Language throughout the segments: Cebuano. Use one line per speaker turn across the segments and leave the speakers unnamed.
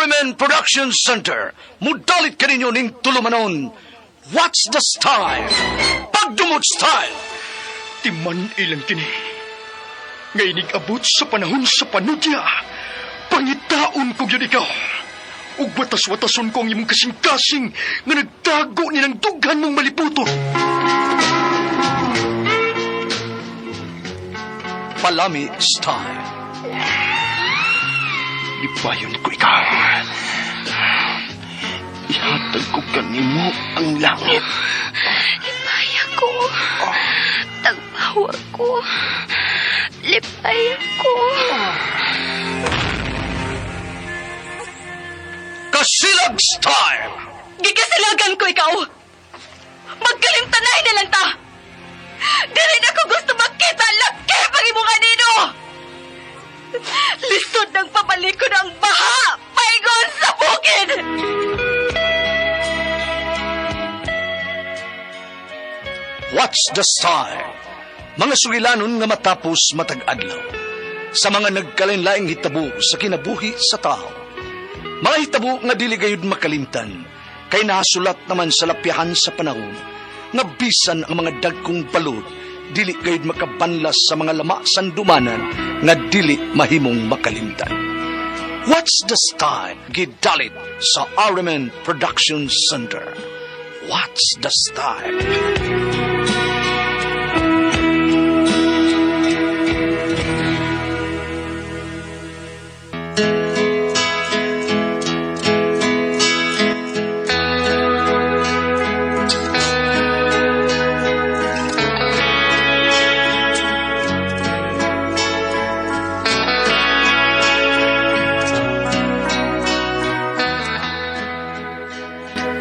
RMN Production Center, mudalit kaninyo ning tulumanon. What's the style? Pagdumot style!
Timan ilang kini. Nga inig-abot sa panahon sa panudya. Pangitaon ko gyud ikaw. Ug watas-watason ko ang imong kasing-kasing nga nagtago nilang dughan mong maliputon.
Palami style.
Lipayon ko ikaw. Ihatag ko kanimo ang langit.
Lipaya ko. Tagpawa ko. Lipaya ko.
Kasilag style!
Gikasilagan ko ikaw. Magkalimtanay na lang ta. Dili na ko gusto makita laki pag imong anino. Lisod ng pabalikon ang baha. Paigon sa bukid.
What's the style? Mga sugilanon nga matapos matag adlaw. Sa mga nagkalain-laing hitabo sa kinabuhi sa tao. Mga hitabo nga dili gayud makalimtan, kay nasulat naman sa lapyahan sa panahon, nga bisan ang mga dagkong balod, dili gayud makabanlas sa mga lama sandumanan nga dili mahimong makalimtan. What's the style? Gidalit sa RMN Production Center. What's the style?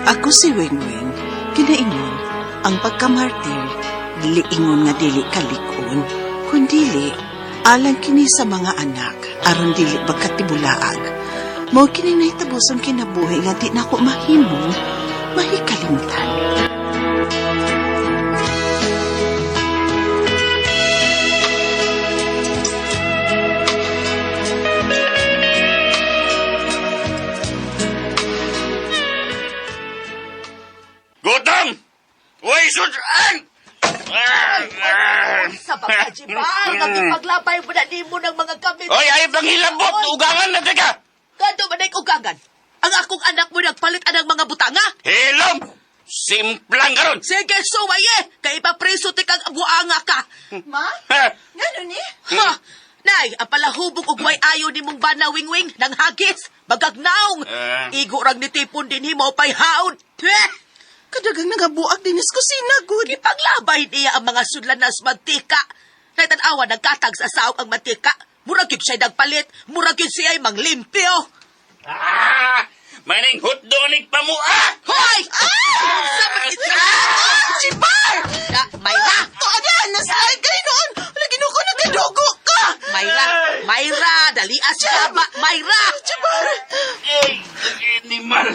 Ako si Wingwing, kinaingon, ang pagkamartir, dili ingon nga dili kalikon, kundili, alang kini sa mga anak, aron dili bagkatibulaag. Mao kini nahitabo sa kinabuhi nga di nako mahimong mahikalimtan.
Gutom! Uy, sudan!
Sa pagkajibar, nagipaglabay mo na nimo ng mga gamit.
Oy, ayaw pang hilabot! Ugangan na teka!
Kado man ay ugangan. Ang akong anak mo nagpalit anang mga butanga.
Hilom! Simplang karon!
Sige, suway eh. Kay ipapreso ti kang buanga ka.
Ma?
Ha?
Ngano ni?
Ha! Nay, ang palahubog og way ayo ni mong bana wingwing nang hagis, bagagnaong.
Eh.
Igo rang nitipon din himo pay haon. Eh!
Kadagang nangabuak din is kusina, good.
Ipaglabay niya ang mga sudlanas mantika. Natanawa nagkatag sa saog ang mantika. Murag yun siya'y nagpalit, murag yun siya'y manglimpyo.
Ah! Maning hotdog pamua!
Hoy! Ah! Sa
Jibar!
Na, Mayra!
Tuada, nasa kay noon! Lagi no ko nagadugo ka!
Mayra! Mayra! Dali sa ba! Mayra!
Jibar!
Ay, animal!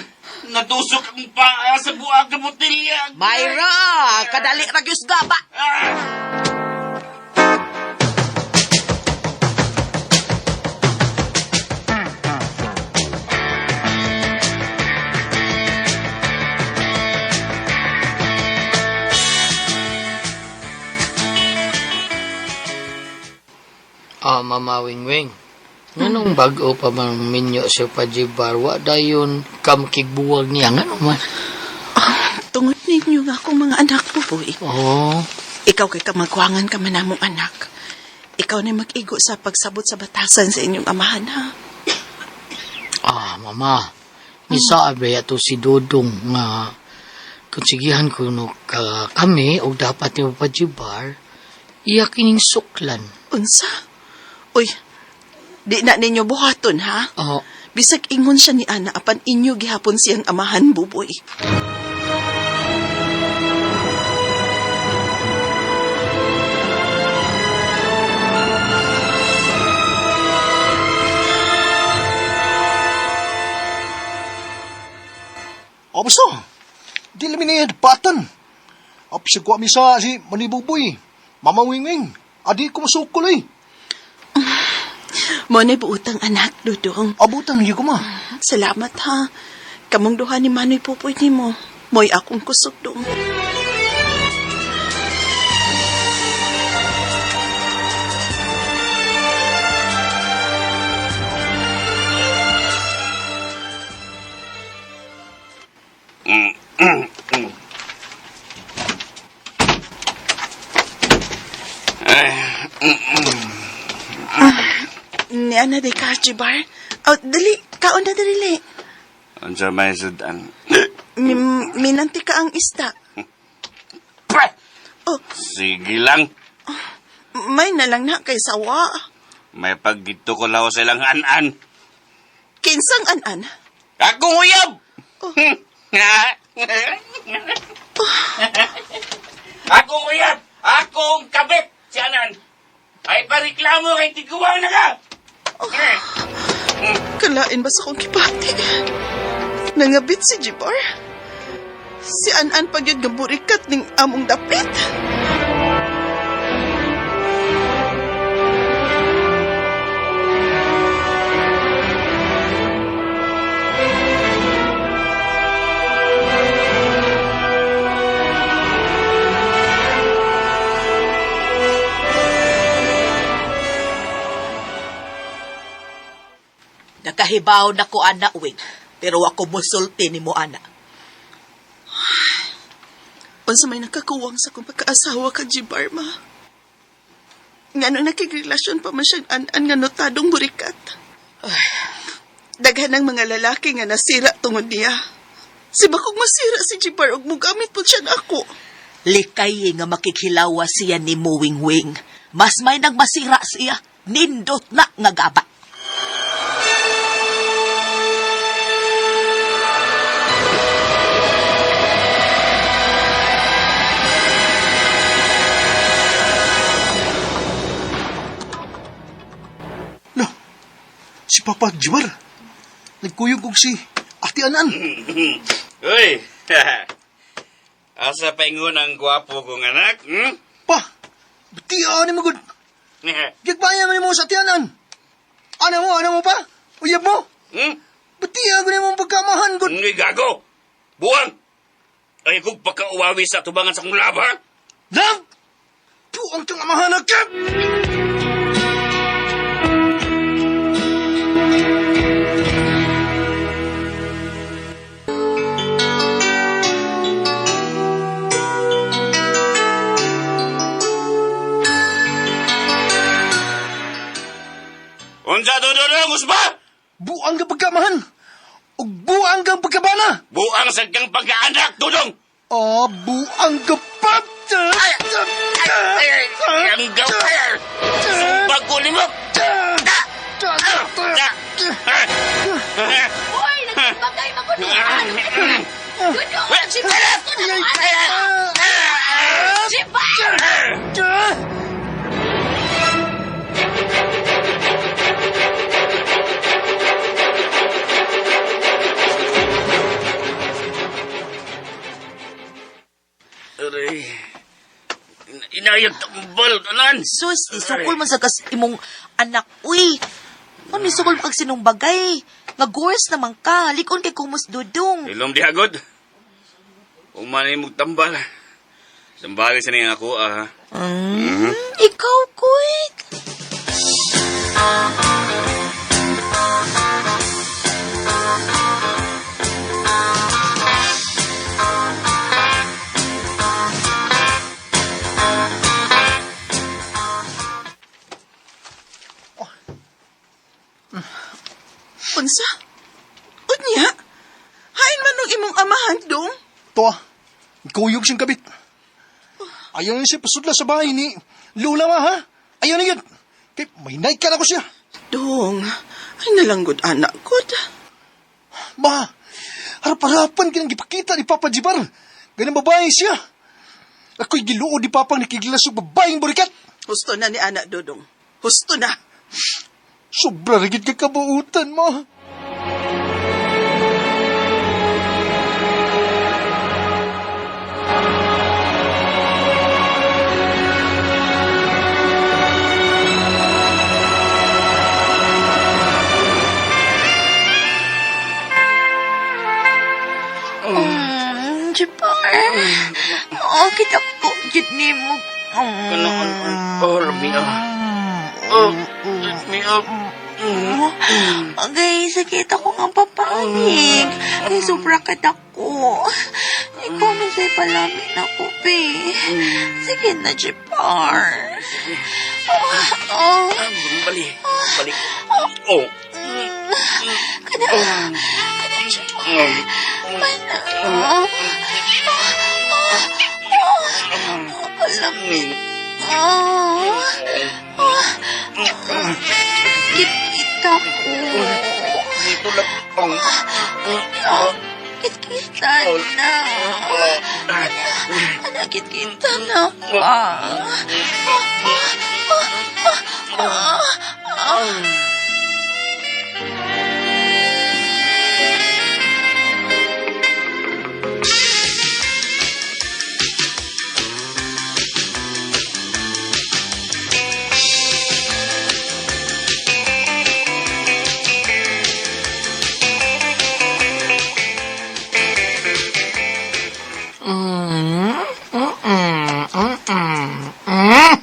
Natusok ang paa sa buag ng botelya!
Mayra! Kadali ra gyud gaba!
Ah!
Ah, Mama Wingwing. Nganong bag-o pa man minyo si Pajibar, wa dayon kamkigbuwag niya. Ngano man?
Tungod ninyo nga akong mga anak po, boy.
Oo.
Ikaw kay kamagwangan ka man namong anak. Ikaw na mag-igo sa pagsabot sa batasan sa inyong amahan, ha?
Ah, Mama. Misa abe ato si Dodong nga konsigihan ko no ka, kami og dapat ni Pajibar iya kining suklan.
Unsa? Uy, di na ninyo buhaton, ha?
Oh,
Bisag ingon siya ni Ana, apan inyo gihapon siyang amahan, buboy.
O basta, di lang ni patan. Apsi ko mi sa si Manibuboy. Mama Wingwing, adi ko masukol eh.
Mo na buutang anak, Dudong.
Abutan niyo ko, ma.
Salamat ha. Kamong duha ni Manoy Pupoy nimo. Mo'y akong kusog dong. Niya na di ka, Jibar. Oh, dali, kaon na dali.
Unsa may sudan?
Minanti ka ang isda.
Pah!
Oh,
Sige lang.
may na lang na kay sawa.
May paggito ko law sa ilang an-an.
Kinsang an-an.
Akong uyab!
Oh.
Akong uyab! Akong kabit! Si Anan! Ay pareklamo kay tiguang na ka!
Kalain ba sa kong kipati? Nangabit si Jibar. Si An-an pagyud nga burikat ning among dapit.
Nakahibaw na ko, ana, Wing. Pero ako musulti ni mo, ana.
Unsa may nakakuwang sa kong pagkaasawa ka, Jibar, ma. Ngano nakigrelasyon pa man siyang an-an nga notadong burikat. Daghan ng mga lalaki nga nasira tungod niya. Si bakog masira si Jibar og mugamit po siya na ako.
Likay nga makikhilawa siya ni mo, Wing Wing. Mas may nagmasira siya. Nindot na nga gaba.
Lo, si Papa Jibar. Nagkuyog og si Ate Anan.
Uy! Asa paingon ang gwapo kong anak? Hmm?
Pa, batian ni mo gud. Gigbaya man mo sa Ate Anan. Ano mo pa? Uyab mo?
Hmm?
Batian ko nimo pagkamahan gud.
Uy, gago! Buwang! Ay kung pagkauwawi sa tubangan sa kong lab, ha?
Love! Puang kang amahan na ka!
Unsa dududong, usba!
Buang ka pagkamahan! Ug buang kang pagkabana!
Buang sa kang pagkaanak, dudong!
Ah, buang ka pa!
Ay, ay, ang gaw! Sumbag ko nimo! Da! Da!
Uy, nagbagay magunuhan. Dudong, Jibar! Jibar!
Aray. Inayag tambal, tanan!
Sus, isukol man sa kas imong anak, uy. Ano isukol mo kag sinumbagay? Nga gores naman ka, likon kay kumos dudong.
Ilom di hagod. Umanay mong tambal. Sambali sa niya ako, ah.
Ikaw, kuy.
Unsa? Unya? Hain man nung imong amahan dong?
Toa, kuyog siyang kabit. Ayaw niya siya pasudla sa bahay ni Lula ma, ha? Ayaw niya yun. Kay, may naik ka na ko siya.
Dong, ay nalanggod anak ko.
Ma, harap-harapan kinang gipakita ni Papa Jibar. Ganang babae siya. Ako'y giluod ni Papa nakigilas og babaeng burikat.
Husto na ni anak Dodong. Husto na.
Sobra rigid ka kabuutan, ma.
Oh, kita ko gid nimo.
Kanoon, oh, lami ah. Oh, let me up.
Okay, sakit ako nga papanig. Kay sobra kita ko. Ikaw na sa'y palamin ako, be. Sige na, Jepar. Oh, oh.
Balik, balik. Oh.
Kana, kana, Jepar. Mana, oh. Oh, oh. Kalamit. Oh. Oh. Kita ko.
Dito lang. Oh.
Kita na. Anak, kita na pa.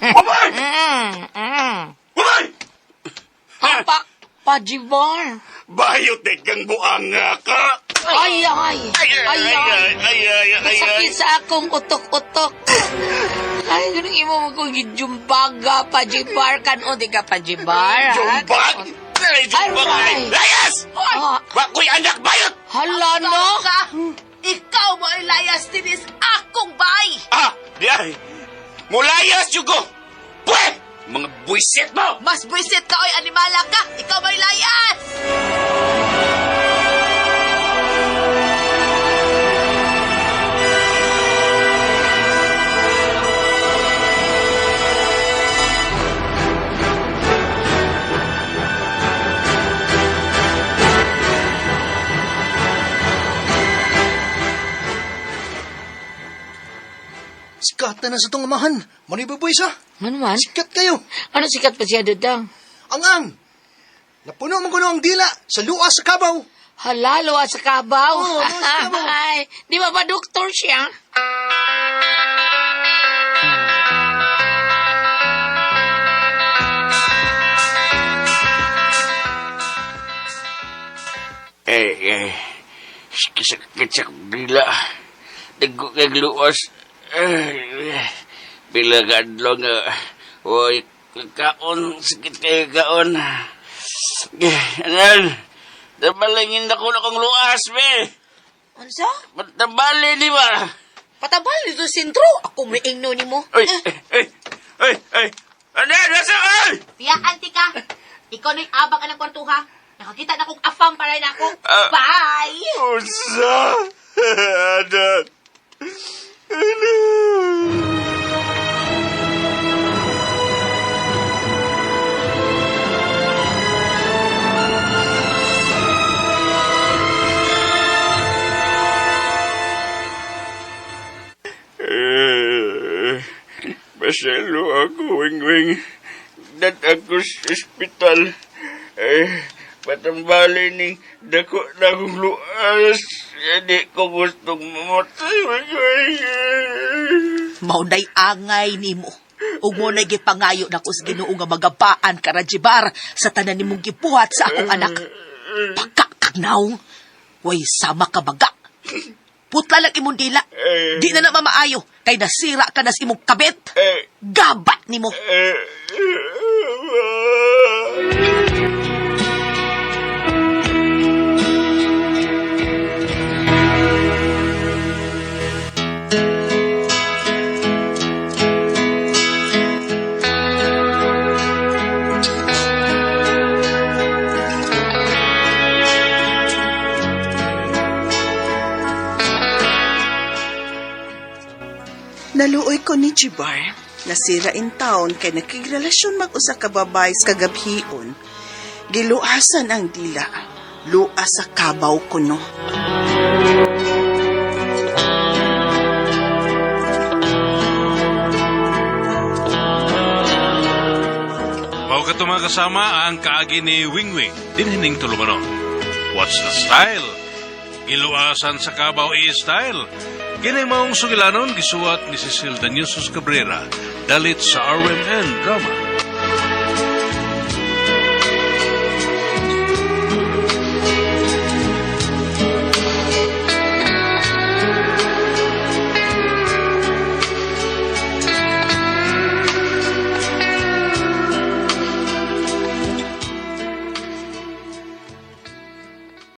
Wabay! Wabay!
Pak, Pajibar.
Bayot eh kang buanga ka!
Ay, ay,
Ay, ay,
ay,
ay, ay, ay, ay, ay.
Sakit sa akong utok-utok. Ay, ganun imo mo kong gijumbaga, Pajibar. Kanon, di ka Pajibar, ha?
Jumbag! Ay, jumbag!
Aray!
Ay, layas!
Ah,
Bako'y anak bayot!
hala no?
Ka, ikaw mo ay layas dinis akong bay.
Ah, di ay! Mulayas yugo! Pwe! Mga buwisit mo!
Mas buwisit ka oy animala ka. Ikaw mo ay layas.
Sikat na na sa tong amahan. Manibuboy sa.
Ano man?
Sikat kayo.
Ano sikat pa siya, Dudang?
Ang ang. Napuno man kuno ang dila sa luas sa kabaw.
Hala, luwa sa kabaw.
Oo, luwa sa kabaw.
Ay, di ba ba doktor siya?
Eh, eh, sakit sa dila. Dago kay luwas. Eh, pila ka adlaw nga, oy, kaon, sakit kayo kaon. Eh, anan, tabalingin na ko na kong luwas, be.
Unsa?
Patabali, di ba?
Patabal dito sentro. Ako may ingno nimo.
Oy, ay, ay, ay, ay, anan, nasa ka?
Tiya, anti ka. Ikaw na'y abang anang kwartuha. Nakakita na kong afam para na ako.
Ah.
Bye!
Unsa? Anan. Anan. Eh, Paselo ako, wing-wing. Dat ako sa ospital. Eh, patambali ning dako na akong luas. Eh, di ko gustong mamatay, wing-wing.
Maunay angay nimo. Ug mo na'y gipangayo nako sa Ginoo nga magabaan ka Rajibar sa tanan nimong gibuhat sa akong anak. Pagkakagnaw, way sama ka baga. Putla lang imong dila. Di na na mamaayo kay nasira ka na sa imong kabit.
Eh,
Gabat nimo.
eh,
Naluoy ko ni Jibar. Nasira in town kay nakigrelasyon mag-usa ka babae sa kagabhion. Giluasan ang dila. Luas sa kabaw kuno.
Mao kato mga kasama ang kaagi ni Wingwing dinhining tulumanon. What's the style? Giluasan sa Kabaw A-Style. Kini maong sugilanon gisuwat ni Cecil Daniusos Cabrera, dalit sa RMN Drama.